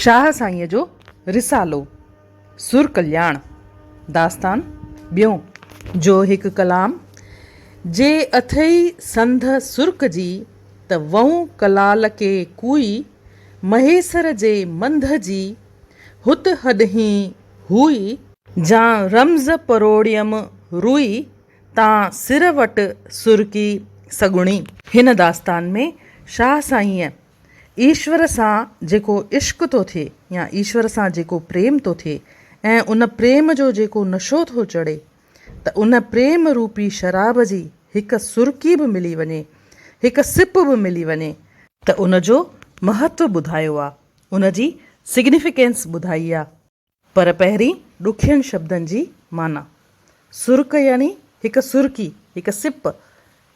شاهه سائينء جو رسالو سر ڪلياڻ، داستان ٻيون، جو هڪ ڪلام، جي اٿئي سنڌ سرڪ جي، ته وئون ڪلال ڪي ڪوئي، مهيسر جي منڌ جي، هت هڏهين هوئي، جان رمز پروڙيم روئي، تان سر وٽ سرڪي سڳڻي. هن داستان ۾ شاهه سائينء ايشور سان جيڪو عشق ٿو ٿئي يا ايشور سان جيڪو پريم ٿو ٿئي ۽ ان پريم جو جيڪو نشو ٿو چڙهي ته ان پريم روپي شراب جي هڪ سرڪي به ملي وڃي، هڪ سپ به ملي وڃي، ته ان جو مهتو ٻڌايو آ، ان جي Significance ٻڌائي آ. پر پهرين ڏکين شبدن جي معنيٰ. سرڪ يعني هڪ سرڪي، هڪ سپ،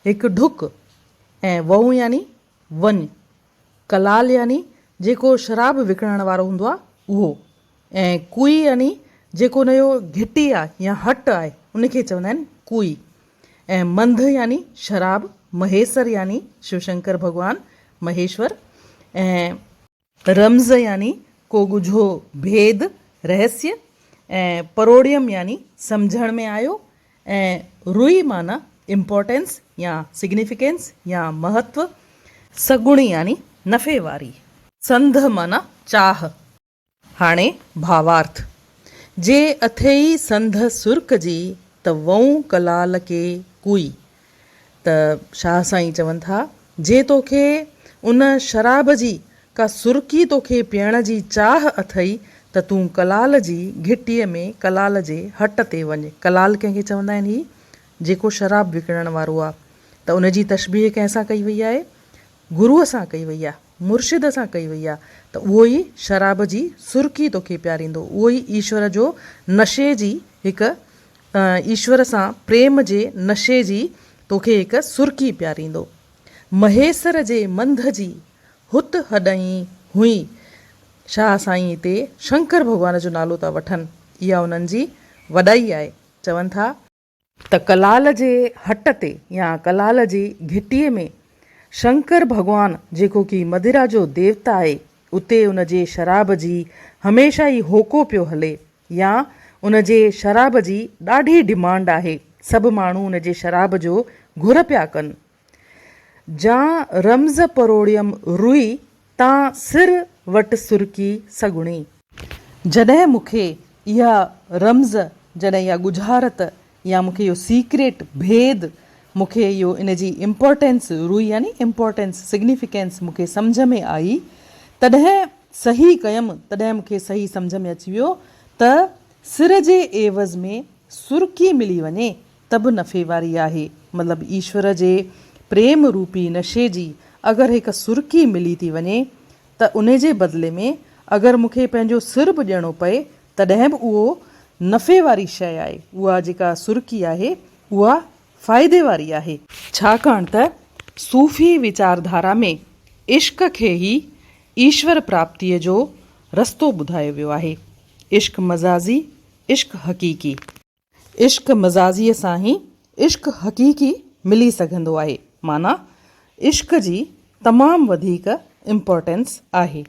هڪ ڍڪ ۽ وئون يعني وڃ. ڪلال يعني جيڪو شراب وڪڻڻ وارو هوندو آهي اهو ۽ ڪوئي يعني جيڪو ان جو گهٽي آهي يا هٽ آهي ان کي چوندا آهن ڪوئي ۽ منڌ يعني شراب، مهيسر يعني شو شنڪر ڀڳوان، مهيشور ۽. رمز يعني ڪو ڳجهو ڀيد، رهسيه، ۽ پروڙيم يعني سمجهڻ ۾ آيو ۽ روئي معنيٰ امپارٽنس يا سگنيفڪينس يا مهتو، سگهڻي يعني نفعي واري. سنڌ معنيٰ چاهه. هاڻي ڀاوارٿ، جي اٿئي سنڌ سرڪ جي ته وئون ڪلال ڪي ڪوئي. ته شاهه سائين چون ٿا، جي توکي ان شراب جي ڪا سرڪي توکي پيئڻ جي چاهه اٿئي ته تون ڪلال جي گهٽيء ۾ ڪلال جي هٽ تي وڃ. ڪلال ڪنهن کي چوندا آهن؟ هي جيڪو شراب وڪڻڻ وارو آ. ته ان جي تشبيهه ڪنهن سان ڪئي وئي آهي؟ گروء سان ڪئي وئي آ، مرشد سان ڪئي وئي آ ته اهو ئي شراب جي سرڪي توکي پياريندو، اهو ئي ايشور جو نشي جي هڪ ايشور سان پريم جي نشي جي توکي هڪ سرڪي پياريندو. مهيسر جي منڌ جي هت هڏئين هئي. شاهه سائين هتي شنڪر ڀڳوان جو نالو ٿا وٺن، اها انهن جي وڏائي آهي. چون ٿا. ته ڪلال جي هٽ تي يا ڪلال جي گهٽيء ۾ شنڪر ڀڳوان جيڪو ڪي مدرا جو ديوتا آهي اتي ان جي شراب جي هميشه ئي هوڪو پيو هلي يا ان جي شراب جي ڏاڍي ڊمانڊ آهي سڀ ماڻهو ان جي شراب جو گهر پيا ڪن. جان رمز پروڙيم روئي، تان سر وٽ سرڪي سڳڻي. جڏهن مون کي اها رمز، جڏهن اها ڳجهارت يا مون کي اهو سيڪريٽ، ڀيد، مون کي اهو ان جي امپارٽنس، روئي يعني امپارٽنس، سگنيفڪينس مون کي سمجهه ۾ آئي، تڏهن صحيح ڪيم، تڏهن مون کي صحيح سمجهه ۾ اچي ويو ته سر جي عيوض ۾ سرڪي ملي وڃي ته به نفعي واري آهي، مطلب ايشور جي پريم روپي نشي جي اگر هڪ سرڪي ملي ٿي وڃي ته انهي جي بدلي ۾ اگر مون کي پنهنجو سر به ڏيڻو پئي تڏهن به اهو نفعي واري شيء آهي، اها جيڪا سرڪي آهي اها فائدي واري آهي. ڇاڪاڻ ته صوفي ويچارڌارا ۾ عشق کي ئي ايشور پراپتيء جو رستو ٻڌايو ويو آهي، عشق مجازي، عشق حقيقي. عشق مجازيء سان ئي عشق حقيقي ملي سگهندو آهي، معنيٰ عشق جي تمام وڌيڪ امپارٽنس آهي.